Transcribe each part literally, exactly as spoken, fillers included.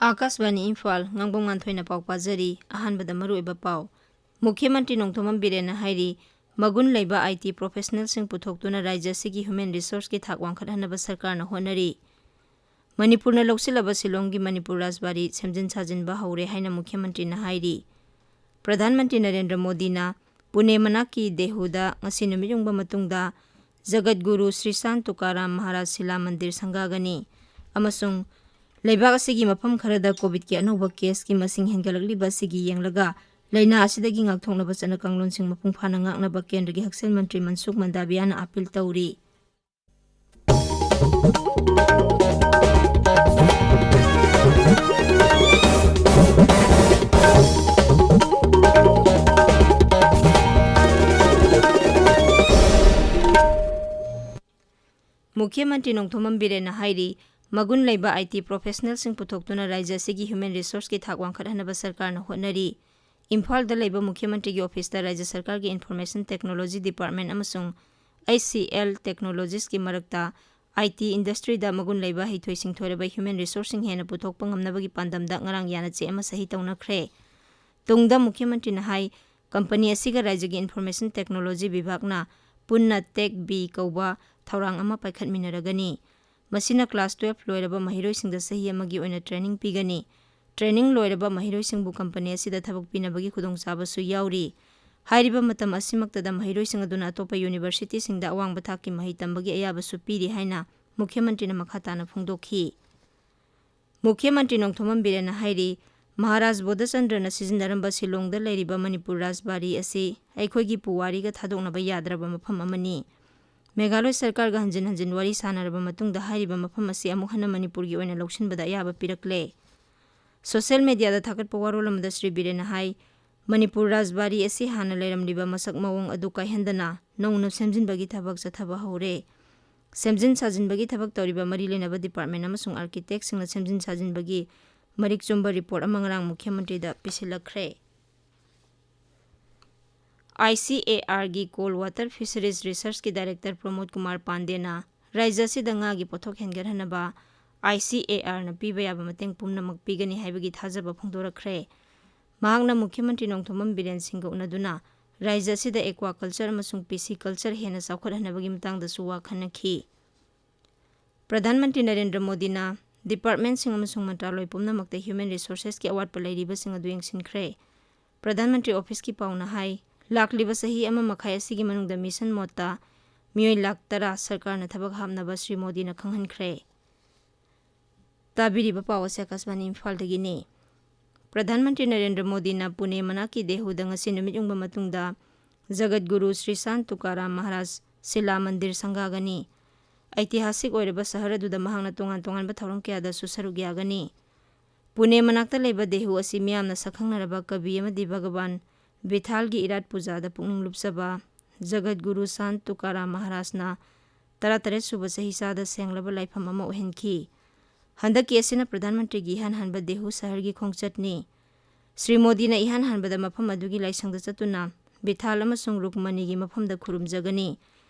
ꯑꯥꯀꯥꯁꯕꯥꯅꯤ ꯏꯝꯐꯥꯜ, ꯉꯥꯡꯕꯝ ꯉꯥꯟꯊꯣꯏꯅ ꯄꯥꯎ ꯄꯥꯖꯔꯤ꯫ ꯑꯍꯥꯟꯕꯗ ꯃꯔꯨꯑꯣꯏꯕ ꯄꯥꯎ꯫ ꯃꯨꯈ꯭ꯌ ꯃꯟꯇ꯭ꯔꯤ ꯅꯣꯡꯊꯣꯝꯕꯝ ꯕꯤꯔꯦꯟꯅ ꯍꯥꯏꯔꯤ, ꯃꯒꯨꯟ ꯂꯩꯕ I T professionalꯁꯤꯡ ꯄꯨꯊꯣꯛꯇꯨꯅ ꯔꯥꯖ꯭ꯌ ꯑꯁꯤꯒꯤ human resourceꯀꯤ ꯊꯥꯛ ꯋꯥꯡꯈꯠꯍꯟꯅꯕ ꯁꯔꯀꯥꯔꯅ ꯍꯣꯠꯅꯔꯤ꯫ ꯃꯅꯤꯄꯨꯔꯅ ꯂꯧꯁꯤꯜꯂꯕ ꯁꯤꯂꯣꯡꯒꯤ ꯃꯅꯤꯄꯨꯔ ꯔꯥꯖꯕꯥꯔꯤ ꯁꯦꯝꯖꯤꯟ ꯁꯥꯖꯤꯟꯕ ꯍꯧꯔꯦ ꯍꯥꯏꯅ ꯃꯨꯈ꯭ꯌ ꯃꯟꯇ꯭ꯔꯤꯅ ꯍꯥꯏꯔꯤ꯫ ꯄ꯭ꯔꯙꯥꯟ ꯃꯟꯇ꯭ꯔꯤ ꯅꯔꯦꯟꯗ꯭ꯔ ꯃꯣꯗꯤꯅ ꯄꯨꯅꯦ ꯃꯅꯥꯛꯀꯤ ꯗꯦꯍꯨꯗ ꯉꯁꯤ ꯅꯨꯃꯤꯠ ꯌꯨꯡꯕ ꯃꯇꯨꯡꯗ ꯖꯒꯠꯒꯨꯔꯨ ꯁ꯭ꯔꯤ ꯁꯥꯟ ꯇꯨꯀꯥꯔꯥꯝ ꯃꯍꯥꯔꯥꯖ ꯁꯤꯂꯥ ꯃꯟꯗꯤꯔ ꯁꯪꯒꯥꯒꯅꯤ ꯑꯃꯁꯨꯡ ꯂꯩꯕꯥꯛ ꯑꯁꯤꯒꯤ ꯃꯐꯝ ꯈꯔꯗ ꯀꯣꯚꯤꯗꯀꯤ ꯑꯅꯧꯕ ꯀꯦꯁꯀꯤ ꯃꯁꯤꯡ ꯍꯦꯟꯒꯠꯂꯛꯂꯤꯕ ꯑꯁꯤꯒꯤ ꯌꯦꯡꯂꯒ ꯂꯩꯅꯥ ꯑꯁꯤꯗꯒꯤ ꯉꯥꯛꯊꯣꯛꯅꯕ ꯆꯠꯅ ꯀꯥꯡꯂꯣꯟꯁꯤꯡ ꯃꯄꯨꯡ ꯐꯥꯅ ꯉꯥꯛꯅꯕ ꯀꯦꯟꯗ꯭ꯔꯒꯤ ꯍꯛꯁꯦꯜ ꯃꯟꯇ꯭ꯔꯤ ꯃꯟꯁꯨꯈ ꯃꯟꯗꯥꯕꯤꯌꯥꯅ ꯑꯥꯄꯤꯜ ꯇꯧꯔꯤ꯫ ꯃꯨꯈ꯭ꯌ ꯃꯟꯇ꯭ꯔꯤ ꯅꯣꯡꯊꯣꯝꯕꯝ ꯕꯤꯔꯦꯟꯅ ꯍꯥꯏꯔꯤ, ꯃꯒꯨꯟ ꯂꯩꯕ I T professionalꯁꯤꯡ ꯄꯨꯊꯣꯛꯇꯨꯅ ꯔꯥꯖ꯭ꯌ ꯑꯁꯤꯒꯤ human resourceꯀꯤ ꯊꯥꯛ ꯋꯥꯡꯈꯠꯍꯟꯅꯕ ꯁꯔꯀꯥꯔꯅ ꯍꯣꯠꯅꯔꯤ꯫ ꯏꯝꯐꯥꯜꯗ ꯂꯩꯕ ꯃꯨꯈ꯭ꯌ ꯃꯟꯇ꯭ꯔꯤꯒꯤ ꯑꯣꯐꯤꯁꯇ ꯔꯥꯖ꯭ꯌ ꯁꯔꯀꯥꯔꯒꯤ Information Technology Department ꯑꯃꯁꯨꯡ H C L Technologiesꯀꯤ ꯃꯔꯛꯇ I T industryꯗ ꯃꯒꯨꯟ ꯂꯩꯕ ꯍꯩꯊꯣꯏ ꯁꯤꯡꯊꯣꯏꯔꯕ human resourceꯁꯤꯡ ꯍꯦꯟꯅ ꯄꯨꯊꯣꯛꯄ ꯉꯝꯅꯕꯒꯤ ꯄꯥꯟꯗꯝꯗ ꯉꯔꯥꯡ ꯌꯥꯅꯆꯦ ꯑꯃ ꯁꯍꯤ ꯇꯧꯅꯈ꯭ꯔꯦ꯫ ꯇꯨꯡꯗ ꯃꯨꯈ꯭ꯌ ꯃꯟꯇ꯭ꯔꯤꯅ ꯍꯥꯏ, ꯀꯝꯄꯅꯤ ꯑꯁꯤꯒ ꯔꯥꯖ꯭ꯌꯒꯤ Information Technology ꯕꯤꯚꯥꯒꯅ ꯄꯨꯟꯅ Tech Bee ꯀꯧꯕ ꯊꯧꯔꯥꯡ ꯑꯃ ꯄꯥꯏꯈꯠꯃꯤꯟꯅꯔꯒꯅꯤ꯫ ꯃꯁꯤꯅ class twelve ꯂꯣꯏꯔꯕ ꯃꯍꯩꯔꯣꯏꯁꯤꯡꯗ ꯆꯍꯤ ꯑꯃꯒꯤ ꯑꯣꯏꯅ training ꯄꯤꯒꯅꯤ꯫ Training ꯂꯣꯏꯔꯕ ꯃꯍꯩꯔꯣꯏꯁꯤꯡꯕꯨ ꯀꯝꯄꯅꯤ ꯑꯁꯤꯗ ꯊꯕꯛ ꯄꯤꯅꯕꯒꯤ ꯈꯨꯗꯣꯡꯆꯥꯕꯁꯨ ꯌꯥꯎꯔꯤ꯫ ꯍꯥꯏꯔꯤꯕ ꯃꯇꯝ ꯑꯁꯤꯃꯛꯇꯗ ꯃꯍꯩꯔꯣꯏꯁꯤꯡ ꯑꯗꯨꯅ ꯑꯇꯣꯞꯄ universityꯁꯤꯡꯗ ꯑꯋꯥꯡꯕ ꯊꯥꯛꯀꯤ ꯃꯍꯩ ꯇꯝꯕꯒꯤ ꯑꯌꯥꯕꯁꯨ ꯄꯤꯔꯤ ꯍꯥꯏꯅ ꯃꯨꯈ꯭ꯌ ꯃꯟꯇ꯭ꯔꯤꯅ ꯃꯈꯥ ꯇꯥꯅ ꯐꯣꯡꯗꯣꯛꯈꯤ꯫ ꯃꯨꯈ꯭ꯌ ꯃꯟꯇ꯭ꯔꯤ ꯅꯣꯡꯊꯣꯝꯕꯝ ꯕꯤꯔꯦꯟꯅ ꯍꯥꯏꯔꯤ, ꯃꯍꯥꯔꯥꯖ ꯕꯣꯙꯆꯟꯗ꯭ꯔꯅ ꯁꯤꯖꯤꯟꯅꯔꯝꯕ ꯁꯤꯂꯣꯡꯗ ꯂꯩꯔꯤꯕ ꯃꯅꯤꯄꯨꯔ ꯔꯥꯖꯕꯥꯔꯤ ꯑꯁꯤ ꯑꯩꯈꯣꯏꯒꯤ ꯄꯨꯋꯥꯔꯤꯒ ꯊꯥꯗꯣꯛꯅꯕ ꯌꯥꯗ꯭ꯔꯕ ꯃꯐꯝ ꯑꯃꯅꯤ꯫ ꯃꯦꯘꯥꯂꯣꯏ ꯁꯔꯀꯥꯔꯒ ꯍꯟꯖꯤꯟ ꯍꯟꯖꯤꯟ ꯋꯥꯔꯤ ꯁꯥꯅꯔꯕ ꯃꯇꯨꯡꯗ ꯍꯥꯏꯔꯤꯕ ꯃꯐꯝ ꯑꯁꯤ ꯑꯃꯨꯛ ꯍꯟꯅ ꯃꯅꯤꯄꯨꯔꯒꯤ ꯑꯣꯏꯅ ꯂꯧꯁꯤꯟꯕꯗ ꯑꯌꯥꯕ ꯄꯤꯔꯛꯂꯦ꯫ Social mediaꯗ ꯊꯥꯒꯠꯄ ꯋꯥꯔꯣꯜ ꯑꯃꯗ ꯁ꯭ꯔꯤ ꯕꯤꯔꯦꯟꯅ ꯍꯥꯏ, ꯃꯅꯤꯄꯨꯔ ꯔꯥꯖꯕꯥꯔꯤ ꯑꯁꯤ ꯍꯥꯟꯅ ꯂꯩꯔꯝꯂꯤꯕ ꯃꯁꯛ ꯃꯑꯣꯡ ꯑꯗꯨ ꯀꯥꯏꯍꯟꯗꯅ ꯅꯧꯅ ꯁꯦꯝꯖꯤꯟꯕꯒꯤ ꯊꯕꯛ ꯆꯠꯊꯕ ꯍꯧꯔꯦ꯫ ꯁꯦꯝꯖꯤꯟ ꯁꯥꯖꯤꯟꯕꯒꯤ ꯊꯕꯛ ꯇꯧꯔꯤꯕ ꯃꯔꯤ ꯂꯩꯅꯕ department ꯑꯃꯁꯨꯡ architectꯁꯤꯡꯅ ꯁꯦꯝꯖꯤꯟ ꯁꯥꯖꯤꯟꯕꯒꯤ ꯃꯔꯤꯛ ꯆꯨꯝꯕ report ꯑꯃ ꯉꯔꯥꯡ ꯃꯨꯈ꯭ꯌ ꯃꯟꯇ꯭ꯔꯤꯗ ꯄꯤꯁꯤꯜꯂꯛꯈ꯭ꯔꯦ꯫ ICARꯒꯤ Cold Water Fisheries Researchꯀꯤ director ꯄ꯭ꯔꯃꯣꯗ Kumar ꯄꯥꯟꯗꯦꯅ ꯔꯥꯖ꯭ꯌ ꯑꯁꯤꯗ ꯉꯥꯒꯤ ꯄꯣꯠꯊꯣꯛ ꯍꯦꯟꯒꯠꯍꯟꯅꯕ I C A R ꯅ ꯄꯤꯕ ꯌꯥꯕ ꯃꯇꯦꯡ ꯄꯨꯝꯅꯃꯛ ꯄꯤꯒꯅꯤ ꯍꯥꯏꯕꯒꯤ ꯊꯥꯖꯕ ꯐꯣꯡꯗꯣꯔꯛꯈ꯭ꯔꯦ꯫ ꯃꯍꯥꯛꯅ ꯃꯨꯈ꯭ꯌ ꯃꯟꯇ꯭ꯔꯤ ꯅꯣꯡꯊꯣꯝꯕꯝ ꯕꯤꯔꯦꯟ ꯁꯤꯡꯒ ꯎꯅꯗꯨꯅ ꯔꯥꯖ꯭ꯌ ꯑꯁꯤꯗ aquaculture ꯑꯃꯁꯨꯡ P C culture ꯍꯦꯟꯅ ꯆꯥꯎꯈꯠꯍꯟꯅꯕꯒꯤ ꯃꯇꯥꯡꯗꯁꯨ ꯋꯥ ꯈꯟꯅꯈꯤ꯫ ꯄ꯭ꯔꯙꯥꯟ ꯃꯟꯇ꯭ꯔꯤ ꯅꯔꯦꯟꯗ꯭ꯔ ꯃꯣꯗꯤꯅ department ꯁꯤꯡ ꯑꯃꯁꯨꯡ ꯃꯟꯇ꯭ꯔꯥꯂꯣꯏ ꯄꯨꯝꯅꯃꯛꯇ human resources ꯀꯤ ꯑꯋꯥꯠꯄ ꯂꯩꯔꯤꯕꯁꯤꯡ ꯑꯗꯨ ꯌꯦꯡꯁꯤꯟꯈ꯭ꯔꯦ꯫ ꯄ꯭ꯔꯙꯥꯟ ꯃꯟꯇ꯭ꯔꯤ office ꯀꯤ ꯄꯥꯎꯅ ꯍꯥꯏ, ꯂꯥꯛꯂꯤꯕ ꯆꯍꯤ ꯑꯃ ꯃꯈꯥꯏ ꯑꯁꯤꯒꯤ ꯃꯅꯨꯡꯗ mission mode ꯇ ꯃꯤꯑꯣꯏ ꯂꯥꯈ ꯇꯔꯥ ꯁꯔꯀꯥꯔꯅ ꯊꯕꯛ ꯍꯥꯞꯅꯕ ꯁ꯭ꯔꯤ ꯃꯣꯗꯤꯅ ꯈꯪꯍꯟꯈ꯭ꯔꯦ꯫ ꯇꯥꯕꯤꯔꯤꯕ ꯄꯥꯎ ꯑꯁꯤ ꯑꯀꯥꯁꯕꯥꯅꯤ ꯏꯝꯐꯥꯜꯗꯒꯤꯅꯤ꯫ ꯄ꯭ꯔꯙꯥꯟ ꯃꯟꯇ꯭ꯔꯤ ꯅꯔꯦꯟꯗ꯭ꯔ ꯃꯣꯗꯤꯅ ꯄꯨꯅꯦ ꯃꯅꯥꯛꯀꯤ ꯗꯦꯍꯨꯗ ꯉꯁꯤ ꯅꯨꯃꯤꯠ ꯌꯨꯡꯕ ꯃꯇꯨꯡꯗ ꯖꯒꯠ ꯒꯨꯔꯨ ꯁ꯭ꯔꯤ ꯁꯥꯟ ꯇꯨꯀꯥꯔꯥꯝ ꯃꯍꯥꯔꯥꯖ ꯁꯤꯂꯥ ꯃꯟꯗꯤꯔ ꯁꯪꯒꯥꯒꯅꯤ꯫ ꯑꯩꯇꯤꯍꯥꯁꯤꯛ ꯑꯣꯏꯔꯕ ꯁꯍꯔ ꯑꯗꯨꯗ ꯃꯍꯥꯛꯅ ꯇꯣꯉꯥꯟ ꯇꯣꯉꯥꯟꯕ ꯊꯧꯔꯝ ꯀꯌꯥꯗꯁꯨ ꯁꯔꯨꯛ ꯌꯥꯒꯅꯤ꯫ ꯄꯨꯅꯦ ꯃꯅꯥꯛꯇ ꯂꯩꯕ ꯗꯦꯍꯨ ꯑꯁꯤ ꯃꯤꯌꯥꯝꯅ ꯁꯛꯈꯪꯅꯔꯕ ꯀꯕꯤ ꯑꯃꯗꯤ ꯚꯒꯕꯥꯟ ꯚꯤꯊꯥꯜꯒꯤ ꯏꯔꯥꯠ ꯄꯨꯖꯥꯗ ꯄꯨꯛꯅꯤꯡ ꯂꯨꯞꯆꯕ ꯖꯒꯠ ꯒꯨꯔꯨ ꯁꯥꯟ ꯇꯨꯀꯥꯔꯥꯝ ꯃꯍꯥꯔꯥꯖꯅ ꯇꯔꯥꯇꯔꯦꯠ ꯁꯨꯕ ꯆꯍꯤꯆꯥꯗ ꯁꯦꯡꯂꯕ ꯂꯥꯏꯐꯝ ꯑꯃ ꯑꯣꯏꯍꯟꯈꯤ꯫ ꯍꯟꯗꯛꯀꯤ ꯑꯁꯤꯅ ꯄ꯭ꯔꯙꯥꯟ ꯃꯟꯇ꯭ꯔꯤꯒꯤ ꯏꯍꯥꯟ ꯍꯥꯟꯕ ꯗꯦꯍꯨ ꯁꯍꯔꯒꯤ ꯈꯣꯡꯆꯠꯅꯤ꯫ ꯁ꯭ꯔꯤ ꯃꯣꯗꯤꯅ ꯏꯍꯥꯟ ꯍꯥꯟꯕꯗ ꯃꯐꯝ ꯑꯗꯨꯒꯤ ꯂꯥꯏꯁꯪꯗ ꯆꯠꯇꯨꯅ ꯚꯤꯊꯥꯜ ꯑꯃꯁꯨꯡ ꯔꯨꯛꯃꯅꯤꯒꯤ ꯃꯐꯝꯗ ꯈꯨꯔꯨꯝꯖꯒꯅꯤ꯫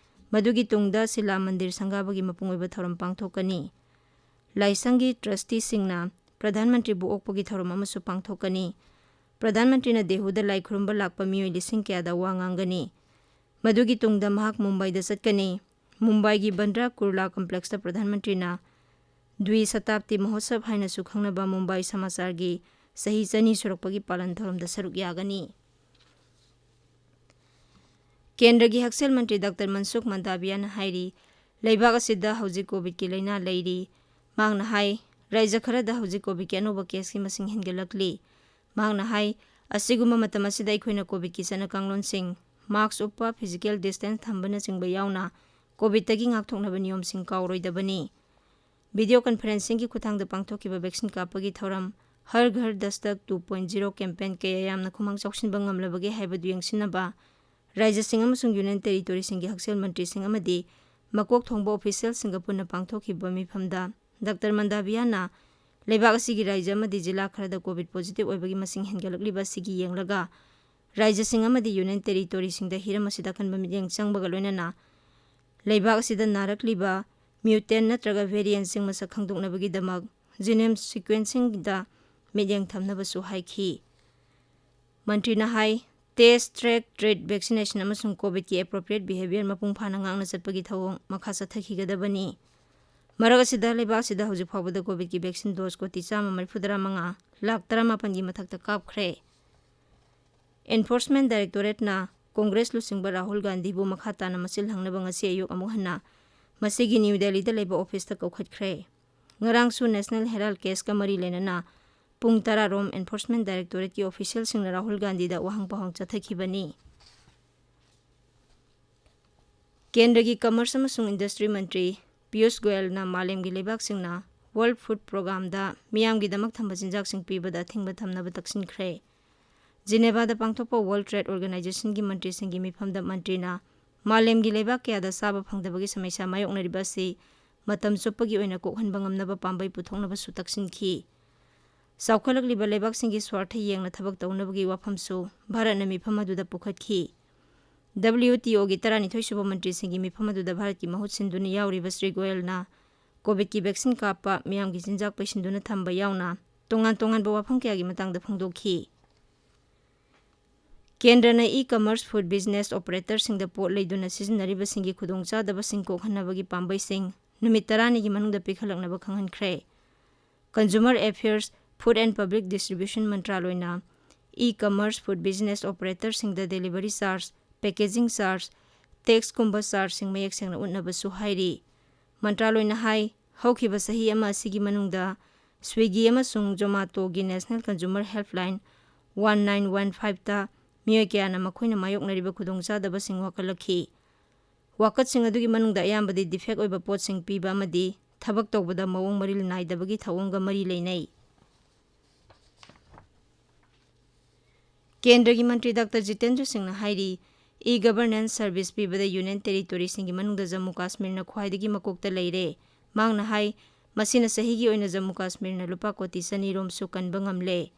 ꯃꯗꯨꯒꯤ ꯇꯨꯡꯗ ꯁꯤꯂꯥ ꯃꯟꯗꯤꯔ ꯁꯪꯒꯥꯕꯒꯤ ꯃꯄꯨꯡ ꯑꯣꯏꯕ ꯊꯧꯔꯝ ꯄꯥꯡꯊꯣꯛꯀꯅꯤ꯫ ꯂꯥꯏꯁꯪꯒꯤ trusteeꯁꯤꯡꯅ ꯄ꯭ꯔꯙꯥꯟ ꯃꯟꯇ꯭ꯔꯤꯕꯨ ꯑꯣꯛꯄꯒꯤ ꯊꯧꯔꯝ ꯑꯃꯁꯨ ꯄꯥꯡꯊꯣꯛꯀꯅꯤ꯫ ꯄ꯭ꯔꯙꯥꯟ ꯃꯟꯇ꯭ꯔꯤꯅ ꯗꯦꯍꯨꯗ ꯂꯥꯏ ꯈꯨꯔꯨꯝꯕ ꯂꯥꯛꯄ ꯃꯤꯑꯣꯏ ꯂꯤꯁꯤꯡ ꯀꯌꯥꯗ ꯋꯥ ꯉꯥꯡꯒꯅꯤ꯫ ꯃꯗꯨꯒꯤ ꯇꯨꯡꯗ ꯃꯍꯥꯛ ꯃꯨꯝꯕꯥꯏꯗ ꯆꯠꯀꯅꯤ꯫ ꯃꯨꯝꯕꯥꯏꯒꯤ ꯕꯟꯗ꯭ꯔꯥ ꯀꯨꯔꯂꯥ complexꯇ ꯄ꯭ꯔꯙꯥꯟ ꯃꯟꯇ꯭ꯔꯤꯅ ꯗ꯭ꯋꯤꯁꯇꯥꯕꯗꯤ ꯃꯍꯣꯠꯁꯕ ꯍꯥꯏꯅꯁꯨ ꯈꯪꯅꯕ ꯃꯨꯝꯕꯥꯏ ꯁꯃꯥꯆꯥꯔꯒꯤ ꯆꯍꯤ ꯆꯅꯤ ꯁꯨꯔꯛꯄꯒꯤ ꯄꯥꯂꯟ ꯊꯧꯔꯝꯗ ꯁꯔꯨꯛ ꯌꯥꯒꯅꯤ꯫ ꯀꯦꯟꯗ꯭ꯔꯒꯤ ꯍꯛꯁꯦꯜ ꯃꯟꯇ꯭ꯔꯤ ꯗꯥꯛꯇꯔ ꯃꯟꯁꯨꯈ ꯃꯟꯗꯥꯕꯤꯌꯥꯅ ꯍꯥꯏꯔꯤ, ꯂꯩꯕꯥꯛ ꯑꯁꯤꯗ ꯍꯧꯖꯤꯛ ꯀꯣꯚꯤꯗꯀꯤ ꯂꯥꯏꯅꯥ ꯂꯩꯔꯤ꯫ ꯃꯍꯥꯛꯅ ꯍꯥꯏ, ꯔꯥꯖ꯭ꯌ ꯈꯔꯗ ꯍꯧꯖꯤꯛ ꯀꯣꯚꯤꯗꯀꯤ ꯑꯅꯧꯕ caseꯀꯤ ꯃꯁꯤꯡ ꯍꯦꯟꯒꯠꯂꯛꯂꯤ꯫ ꯃꯍꯥꯛꯅ ꯍꯥꯏ, ꯑꯁꯤꯒꯨꯝꯕ ꯃꯇꯝ ꯑꯁꯤꯗ ꯑꯩꯈꯣꯏꯅ ꯀꯣꯚꯤꯗꯀꯤ ꯆꯠꯅ ꯀꯥꯡꯂꯣꯟꯁꯤꯡ, mask ꯎꯞꯄ, physical distance ꯊꯝꯕꯅꯆꯤꯡꯕ ꯌꯥꯎꯅ ꯀꯣꯚꯤꯗꯇꯒꯤ ꯉꯥꯛꯊꯣꯛꯅꯕ ꯅꯤꯌꯣꯝꯁꯤꯡ ꯀꯥꯎꯔꯣꯏꯗꯕꯅꯤ꯫ Video conferencingꯒꯤ ꯈꯨꯠꯊꯥꯡꯗ ꯄꯥꯡꯊꯣꯛꯈꯤꯕ vaccine ꯀꯥꯞꯄꯒꯤ ꯊꯧꯔꯝ ꯍꯔ ꯘꯔ ꯗꯁꯇꯛ two point zero campaign ꯀꯌꯥ ꯌꯥꯝꯅ ꯈꯨꯃꯥꯡ ꯆꯥꯎꯁꯤꯟꯕ ꯉꯝꯂꯕꯒꯦ ꯍꯥꯏꯕꯗꯨ ꯌꯦꯡꯁꯤꯟꯅꯕ ꯔꯥꯖ꯭ꯌꯁꯤꯡ ꯑꯃꯁꯨꯡ union territoryꯁꯤꯡꯒꯤ ꯍꯛꯁꯦꯜ ꯃꯟꯇ꯭ꯔꯤꯁꯤꯡ ꯑꯃꯗꯤ ꯃꯀꯣꯛ ꯊꯣꯡꯕ officialꯁꯤꯡꯒ ꯄꯨꯟꯅ ꯄꯥꯡꯊꯣꯛꯈꯤꯕ ꯃꯤꯐꯝꯗ ꯗꯥꯛꯇꯔ ꯃꯟꯗꯥꯕꯤꯌꯥꯅ ꯂꯩꯕꯥꯛ ꯑꯁꯤꯒꯤ ꯔꯥꯖ꯭ꯌ ꯑꯃꯗꯤ ꯖꯤꯂꯥ ꯈꯔꯗ ꯀꯣꯚꯤꯗ positive ꯑꯣꯏꯕꯒꯤ ꯃꯁꯤꯡ ꯍꯦꯟꯒꯠꯂꯛꯂꯤꯕ ꯑꯁꯤꯒꯤ ꯌꯦꯡꯂꯒ ꯔꯥꯖ꯭ꯌꯁꯤꯡ ꯑꯃꯗꯤ union territoryꯁꯤꯡꯗ ꯍꯤꯔꯝ ꯑꯁꯤꯗ ꯑꯀꯟꯕ ꯃꯤꯠꯌꯦꯡ ꯆꯪꯕꯒ ꯂꯣꯏꯅꯅ ꯂꯩꯕꯥꯛ ꯑꯁꯤꯗ ꯅꯥꯔꯛꯂꯤꯕ mutant ꯅꯠꯇ꯭ꯔꯒ variantꯁꯤꯡ ꯃꯁꯛ ꯈꯪꯗꯣꯛꯅꯕꯒꯤꯗꯃꯛ genome sequencingꯗ ꯃꯤꯠꯌꯦꯡ ꯊꯝꯅꯕꯁꯨ ꯍꯥꯏꯈꯤ꯫ ꯃꯟꯇ꯭ꯔꯤꯅ ꯍꯥꯏ, test, track, treat, vaccination ꯑꯃꯁꯨꯡ COVIDꯀꯤ appropriate behavior ꯃꯄꯨꯡ ꯐꯥꯅ ꯉꯥꯛꯅ ꯆꯠꯄꯒꯤ ꯊꯧꯑꯣꯡ ꯃꯈꯥ ꯆꯠꯊꯈꯤꯒꯗꯕꯅꯤ꯫ ꯃꯔꯛ ꯑꯁꯤꯗ, ꯂꯩꯕꯥꯛ ꯑꯁꯤꯗ ꯍꯧꯖꯤꯛ ꯐꯥꯎꯕꯗ COVIDꯀꯤ vaccine dose ꯀꯣꯇꯤ ꯆꯥꯝꯃ ꯃꯔꯤꯐꯨ ꯇꯔꯥ ꯃꯉꯥ ꯂꯥꯈ ꯇꯔꯥꯃꯥꯄꯟꯒꯤ ꯃꯊꯛꯇ ꯀꯥꯞꯈ꯭ꯔꯦ꯫ Enforcement Directorateꯅ ꯀꯣꯡꯒ꯭ꯔꯦꯁ ꯂꯨꯆꯤꯡꯕ ꯔꯥꯍꯨꯜ ꯒꯥꯟꯙꯤꯕꯨ ꯃꯈꯥ ꯇꯥꯅ ꯃꯆꯤꯜ ꯍꯪꯅꯕ ꯉꯁꯤ ꯑꯌꯨꯛ ꯑꯃꯨꯛ ꯍꯟꯅ ꯃꯁꯤꯒꯤ ꯅ꯭ꯌꯨ ꯗꯦꯜꯂꯤꯗ ꯂꯩꯕ ꯑꯣꯐꯤꯁꯇ ꯀꯧꯈꯠꯈ꯭ꯔꯦ꯫ ꯉꯔꯥꯡꯁꯨ National Herald caseꯀ ꯃꯔꯤ ꯂꯩꯅꯅ ꯄꯨꯡ ꯇꯔꯥ ꯔꯣꯝ Enforcement Directorateꯀꯤ officialꯁꯤꯡꯅ ꯔꯥꯍꯨꯜ ꯒꯥꯟꯙꯤꯗ ꯋꯥꯍꯪ ꯄꯥꯎꯍꯪ ꯆꯠꯊꯈꯤꯕꯅꯤ꯫ ꯀꯦꯟꯗ꯭ꯔꯒꯤ Commerce ꯑꯃꯁꯨꯡ Industry ꯃꯟꯇ꯭ꯔꯤ ꯄꯤꯌꯨꯁ ꯒꯣꯌꯜꯅ ꯃꯥꯂꯦꯝꯒꯤ ꯂꯩꯕꯥꯛꯁꯤꯡꯅ World Food Programꯗ ꯃꯤꯌꯥꯝꯒꯤꯗꯃꯛ ꯊꯝꯕ ꯆꯤꯟꯖꯥꯛꯁꯤꯡ ꯄꯤꯕꯗ ꯑꯊꯤꯡꯕ ꯊꯝꯅꯕ ꯇꯛꯁꯤꯟꯈ꯭ꯔꯦ꯫ ꯖꯤꯅꯦꯚꯥꯗ ꯄꯥꯡꯊꯣꯛꯄ World Trade Organizationꯒꯤ ꯃꯟꯇ꯭ꯔꯤꯁꯤꯡꯒꯤ ꯃꯤꯐꯝꯗ ꯃꯟꯇ꯭ꯔꯤꯅ ꯃꯥꯂꯦꯝꯒꯤ ꯂꯩꯕꯥꯛ ꯀꯌꯥꯗ ꯆꯥꯕ ꯐꯪꯗꯕꯒꯤ ꯁꯃꯁ꯭ꯌꯥ ꯃꯥꯌꯣꯛꯅꯔꯤꯕ ꯑꯁꯤ ꯃꯇꯝ ꯆꯨꯞꯄꯒꯤ ꯑꯣꯏꯅ ꯀꯣꯛꯍꯟꯕ ꯉꯝꯅꯕ ꯄꯥꯝꯕꯩ ꯄꯨꯊꯣꯛꯅꯕꯁꯨ ꯇꯛꯁꯤꯟꯈꯤ꯫ ꯆꯥꯎꯈꯠꯂꯛꯂꯤꯕ ꯂꯩꯕꯥꯛꯁꯤꯡꯒꯤ ꯁ꯭ꯋꯥꯔꯊ ꯌꯦꯡꯅ ꯊꯕꯛ ꯇꯧꯅꯕꯒꯤ ꯋꯥꯐꯝꯁꯨ ꯚꯥꯔꯠꯅ ꯃꯤꯐꯝ ꯑꯗꯨꯗ ꯄꯨꯈꯠꯈꯤ꯫ WTOꯒꯤ ꯇꯔꯥꯅꯤꯊꯣꯏ ꯁꯨꯕ ꯃꯟꯇ꯭ꯔꯤꯁꯤꯡꯒꯤ ꯃꯤꯐꯝ ꯑꯗꯨꯗ ꯚꯥꯔꯠꯀꯤ ꯃꯍꯨꯠ ꯁꯤꯟꯗꯨꯅ ꯌꯥꯎꯔꯤꯕ ꯁ꯭ꯔꯤ ꯒꯣꯌꯜꯅ COVIDꯀꯤ vaccine ꯀꯥꯞꯄ, ꯃꯤꯌꯥꯝꯒꯤ ꯆꯤꯟꯖꯥꯛ ꯄꯩꯁꯤꯟꯗꯨꯅ ꯊꯝꯕ ꯌꯥꯎꯅ ꯇꯣꯉꯥꯟ ꯇꯣꯉꯥꯟꯕ ꯋꯥꯐꯝ ꯀꯌꯥꯒꯤ ꯃꯇꯥꯡꯗ ꯐꯣꯡꯗꯣꯛꯈꯤ꯫ ꯀꯦꯟꯗ꯭ꯔꯅ e-commerce food business operatorꯁꯤꯡꯗ ꯄꯣꯠ ꯂꯩꯗꯨꯅ ꯁꯤꯖꯤꯟꯅꯔꯤꯕꯁꯤꯡꯒꯤ ꯈꯨꯗꯣꯡꯆꯥꯗꯕꯁꯤꯡ ꯀꯣꯛꯍꯟꯅꯕꯒꯤ ꯄꯥꯝꯕꯩꯁꯤꯡ ꯅꯨꯃꯤꯠ ꯇꯔꯥꯅꯤꯒꯤ ꯃꯅꯨꯡꯗ ꯄꯤꯈꯠꯂꯛꯅꯕ ꯈꯪꯍꯟꯈ꯭ꯔꯦ꯫ Consumer Affairs, Food and Public Distribution ꯃꯟꯇ꯭ꯔꯥꯂꯣꯏꯅ e-commerce food business operatorꯁꯤꯡꯗ delivery charge, packaging charge, taxꯀꯨꯝꯕ chargeꯁꯤꯡ ꯃꯌꯦꯛ ꯁꯦꯡꯅ ꯎꯠꯅꯕꯁꯨ ꯍꯥꯏꯔꯤ꯫ ꯃꯟꯇ꯭ꯔꯥꯂꯣꯏꯅ ꯍꯥꯏ, ꯍꯧꯈꯤꯕ ꯆꯍꯤ ꯑꯃ ꯑꯁꯤꯒꯤ ꯃꯅꯨꯡꯗ Swiggy ꯑꯃꯁꯨꯡ Zomatoꯒꯤ National Consumer Helpline one nine one fiveꯇ ꯃꯤꯑꯣꯏ ꯀꯌꯥꯅ ꯃꯈꯣꯏꯅ ꯃꯥꯌꯣꯛꯅꯔꯤꯕ ꯈꯨꯗꯣꯡꯆꯥꯗꯕꯁꯤꯡ ꯋꯥꯀꯠꯂꯛꯈꯤ꯫ ꯋꯥꯀꯠꯁꯤꯡ ꯑꯗꯨꯒꯤ ꯃꯅꯨꯡꯗ ꯑꯌꯥꯝꯕꯗꯤ defect ꯑꯣꯏꯕ ꯄꯣꯠꯁꯤꯡ ꯄꯤꯕ ꯑꯃꯗꯤ ꯊꯕꯛ ꯇꯧꯕꯗ ꯃꯑꯣꯡ ꯃꯔꯤꯜ ꯅꯥꯏꯗꯕꯒꯤ ꯊꯧꯑꯣꯡꯒ ꯃꯔꯤ ꯂꯩꯅꯩ꯫ ꯀꯦꯟꯗ꯭ꯔꯒꯤ ꯃꯟꯇ꯭ꯔꯤ ꯗꯥꯛꯇꯔ ꯖꯤꯇꯦꯟꯗ꯭ꯔ ꯁꯤꯡꯅ ꯍꯥꯏꯔꯤ, e-governance service ꯄꯤꯕꯗ Union Territoryꯁꯤꯡꯒꯤ ꯃꯅꯨꯡꯗ ꯖꯝꯃꯨ ꯀꯥꯁꯃꯤꯔꯅ ꯈ꯭ꯋꯥꯏꯗꯒꯤ ꯃꯀꯣꯛꯇ ꯂꯩꯔꯦ꯫ ꯃꯍꯥꯛꯅ ꯍꯥꯏ, ꯃꯁꯤꯅ ꯆꯍꯤꯒꯤ ꯑꯣꯏꯅ ꯖꯝꯃꯨ ꯀꯥꯁꯃꯤꯔꯅ ꯂꯨꯄꯥ ꯀꯣꯇꯤ ꯆꯅꯤ ꯔꯣꯝꯁꯨ ꯀꯟꯕ ꯉꯝꯂꯦ꯫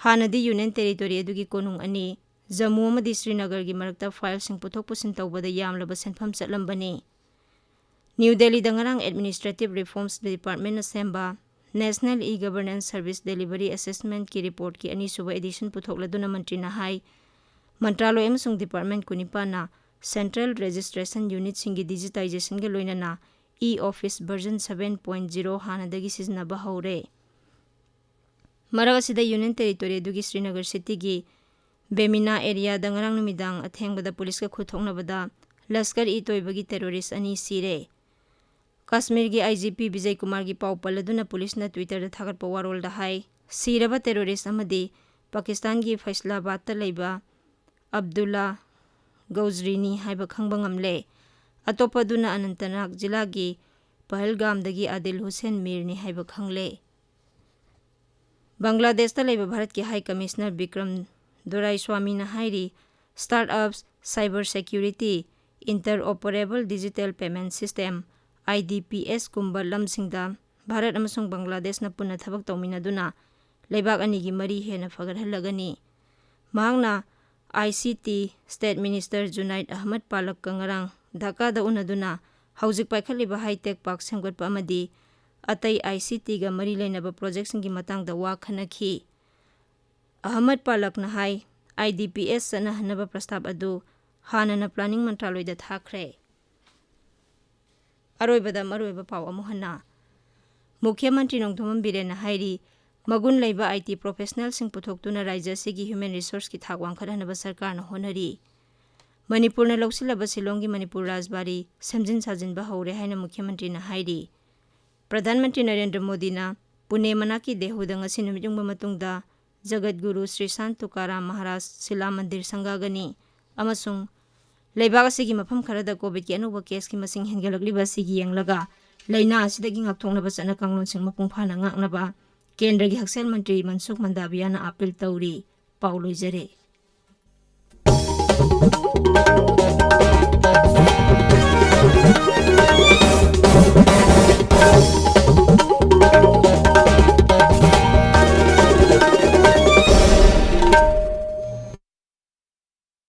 ꯍꯥꯟꯅꯗꯤ Union Territory ꯑꯗꯨꯒꯤ ꯀꯣꯅꯨꯡ ꯑꯅꯤ, ꯖꯝꯃꯨ ꯑꯃꯗꯤ ꯁ꯭ꯔꯤꯅꯒꯔꯒꯤ ꯃꯔꯛꯇ fileꯁꯤꯡ ꯄꯨꯊꯣꯛ ꯄꯨꯁꯤꯟ ꯇꯧꯕꯗ ꯌꯥꯝꯂꯕ ꯁꯦꯟꯐꯝ ꯆꯠꯂꯝꯕꯅꯤ꯫ ꯅ꯭ꯌꯨ ꯗꯦꯜꯂꯤꯗ ꯉꯔꯥꯡ Administrative Reforms Departmentꯅ ꯁꯦꯝꯕ National E-Governance Service Delivery Assessmentꯀꯤ reportꯀꯤ ꯑꯅꯤꯁꯨꯕ edition ꯄꯨꯊꯣꯛꯂꯗꯨꯅ ꯃꯟꯇ꯭ꯔꯤꯅ ꯍꯥꯏ, ꯃꯟꯇ꯭ꯔꯥꯂꯣꯏ ꯑꯃꯁꯨꯡ department ꯀꯨꯟꯅꯤꯄꯥꯟꯅ Central Registration Unitꯁꯤꯡꯒꯤ digitizationꯒ ꯂꯣꯏꯅꯅ E-Office version seven point zero ꯍꯥꯟꯅꯗꯒꯤ ꯁꯤꯖꯤꯟꯅꯕ ꯍꯧꯔꯦ꯫ ꯃꯔꯛ ꯑꯁꯤꯗ Union Territory ꯑꯗꯨꯒꯤ ꯁ꯭ꯔꯤꯅꯒꯔ cityꯒꯤ ꯕꯦꯃꯤꯅꯥ areaꯗ ꯉꯔꯥꯡ ꯅꯨꯃꯤꯗꯥꯡ ꯑꯊꯦꯡꯕꯗ ꯄꯨꯂꯤꯁꯀ ꯈꯨꯠꯊꯣꯛꯅꯕꯗ ꯂꯁꯀꯔ-ꯏ-ꯇꯣꯏꯕꯒꯤ terrorist ꯑꯅꯤ ꯁꯤꯔꯦ꯫ ꯀꯥꯁꯃꯤꯔꯒꯤ IGP ꯕꯤꯖꯌ ꯀꯨꯃꯥꯔꯒꯤ ꯄꯥꯎ ꯄꯜꯂꯗꯨꯅ ꯄꯨꯂꯤꯁꯅ Twitterꯗ ꯊꯥꯒꯠꯄ ꯋꯥꯔꯣꯜꯗ ꯍꯥꯏ, ꯁꯤꯔꯕ terrorist ꯑꯃꯗꯤ ꯄꯥꯀꯤꯁꯇꯥꯟꯒꯤ ꯐꯩꯁꯂꯥꯕꯥꯗꯇ ꯂꯩꯕ ꯑꯕꯗꯨꯜꯂꯥ ꯒꯧꯖꯔꯤꯅꯤ ꯍꯥꯏꯕ ꯈꯪꯕ ꯉꯝꯂꯦ꯫ ꯑꯇꯣꯞꯄꯗꯨꯅ ꯑꯅꯟꯇꯅꯥꯒ ꯖꯤꯂꯥꯒꯤ ꯄꯍꯜꯒꯥꯝꯗꯒꯤ ꯑꯥꯗꯤꯜ ꯍꯨꯁꯦꯟ ꯃꯤꯔꯅꯤ ꯍꯥꯏꯕ ꯈꯪꯂꯦ꯫ ꯕꯪꯒ꯭ꯂꯥꯗꯦꯁꯇ ꯂꯩꯕ ꯚꯥꯔꯠꯀꯤ High Commissioner ꯕꯤꯀ꯭ꯔꯝ ꯗꯣꯔꯥꯏꯁ꯭ꯋꯥꯃꯤꯅ ꯍꯥꯏꯔꯤ, startups, cyber security, interoperable digital payment system, IDPS ꯀꯨꯝꯕ ꯂꯝꯁꯤꯡꯗ ꯚꯥꯔꯠ ꯑꯃꯁꯨꯡ ꯕꯪꯒ꯭ꯂꯥꯗꯦꯁꯅ ꯄꯨꯟꯅ ꯊꯕꯛ ꯇꯧꯃꯤꯟꯅꯗꯨꯅ ꯂꯩꯕꯥꯛ ꯑꯅꯤꯒꯤ ꯃꯔꯤ ꯍꯦꯟꯅ ꯐꯒꯠꯍꯜꯂꯒꯅꯤ꯫ ꯃꯍꯥꯛꯅ ICT State Minister ꯖꯨꯅꯥꯏꯗ ꯑꯍꯃꯗ ꯄꯥꯂꯛꯀ ꯉꯔꯥꯡ ꯙꯥꯀꯥꯗ ꯎꯅꯗꯨꯅ ꯍꯧꯖꯤꯛ ꯄꯥꯏꯈꯠꯂꯤꯕ high-tech park ꯁꯦꯝꯒꯠꯄ ꯑꯃꯗꯤ ꯑꯇꯩ ICTꯒ ꯃꯔꯤ ꯂꯩꯅꯕ projectꯁꯤꯡꯒꯤ ꯃꯇꯥꯡꯗ ꯋꯥ ꯈꯟꯅꯈꯤ꯫ ꯑꯍꯃꯗ ꯄꯥꯂꯛꯅ ꯍꯥꯏ, IDPS ꯆꯠꯅꯍꯟꯅꯕ ꯄ꯭ꯔꯁꯇꯥꯕ ꯑꯗꯨ ꯍꯥꯟꯅꯅ planning ꯃꯟꯇ꯭ꯔꯥꯂꯣꯏꯗ ꯊꯥꯈ꯭ꯔꯦ꯫ ꯑꯔꯣꯏꯕꯗ ꯃꯔꯨꯑꯣꯏꯕ ꯄꯥꯎ ꯑꯃꯨꯛ ꯍꯟꯅ꯫ ꯃꯨꯈ꯭ꯌ ꯃꯟꯇ꯭ꯔꯤ ꯅꯣꯡꯊꯣꯝꯕꯝ ꯕꯤꯔꯦꯟꯅ ꯍꯥꯏꯔꯤ, ꯃꯒꯨꯟ ꯂꯩꯕ IT professionalꯁꯤꯡ ꯄꯨꯊꯣꯛꯇꯨꯅ ꯔꯥꯖ꯭ꯌ ꯑꯁꯤꯒꯤ human resourceꯀꯤ ꯊꯥꯛ ꯋꯥꯡꯈꯠꯍꯟꯅꯕ ꯁꯔꯀꯥꯔꯅ ꯍꯣꯠꯅꯔꯤ꯫ ꯃꯅꯤꯄꯨꯔꯅ ꯂꯧꯁꯤꯜꯂꯕ ꯁꯤꯂꯣꯡꯒꯤ ꯃꯅꯤꯄꯨꯔ ꯔꯥꯖꯕꯥꯔꯤ ꯁꯦꯝꯖꯤꯟ ꯁꯥꯖꯤꯟꯕ ꯍꯧꯔꯦ ꯍꯥꯏꯅ ꯃꯨꯈ꯭ꯌ ꯃꯟꯇ꯭ꯔꯤꯅ ꯍꯥꯏꯔꯤ꯫ ꯄ꯭ꯔꯙꯥꯟ ꯃꯟꯇ꯭ꯔꯤ ꯅꯔꯦꯟꯗ꯭ꯔ ꯃꯣꯗꯤꯅ ꯄꯨꯅꯦ ꯃꯅꯥꯛꯀꯤ ꯗꯦꯍꯨꯗ ꯉꯁꯤ ꯅꯨꯃꯤꯠ ꯌꯨꯡꯕ ꯃꯇꯨꯡꯗ ꯖꯒꯠꯒꯨꯔꯨ ꯁ꯭ꯔꯤ ꯁꯥꯟ ꯇꯨꯀꯥꯔꯥꯝ ꯃꯍꯥꯔꯥꯖ ꯁꯤꯂꯥ ꯃꯟꯗꯤꯔ ꯁꯪꯒꯥꯒꯅꯤ ꯑꯃꯁꯨꯡ ꯂꯩꯕꯥꯛ ꯑꯁꯤꯒꯤ ꯃꯐꯝ ꯈꯔꯗ COVIDꯀꯤ ꯑꯅꯧꯕ caseꯀꯤ ꯃꯁꯤꯡ ꯍꯦꯟꯒꯠꯂꯛꯂꯤꯕ ꯑꯁꯤꯒꯤ ꯌꯦꯡꯂꯒ ꯂꯩꯅꯥ ꯑꯁꯤꯗꯒꯤ ꯉꯥꯛꯊꯣꯛꯅꯕ ꯆꯠꯅ ꯀꯥꯡꯂꯣꯟꯁꯤꯡ ꯃꯄꯨꯡ ꯐꯥꯅ ꯉꯥꯛꯅꯕ ꯀꯦꯟꯗ꯭ꯔꯒꯤ ꯍꯛꯁꯦꯜ ꯃꯟꯇ꯭ꯔꯤ ꯃꯟꯁꯨꯈ ꯃꯟꯗꯥꯕꯤꯌꯥꯅ appeal ꯇꯧꯔꯤ꯫ ꯄꯥꯎ ꯂꯣꯏꯖꯔꯦ꯫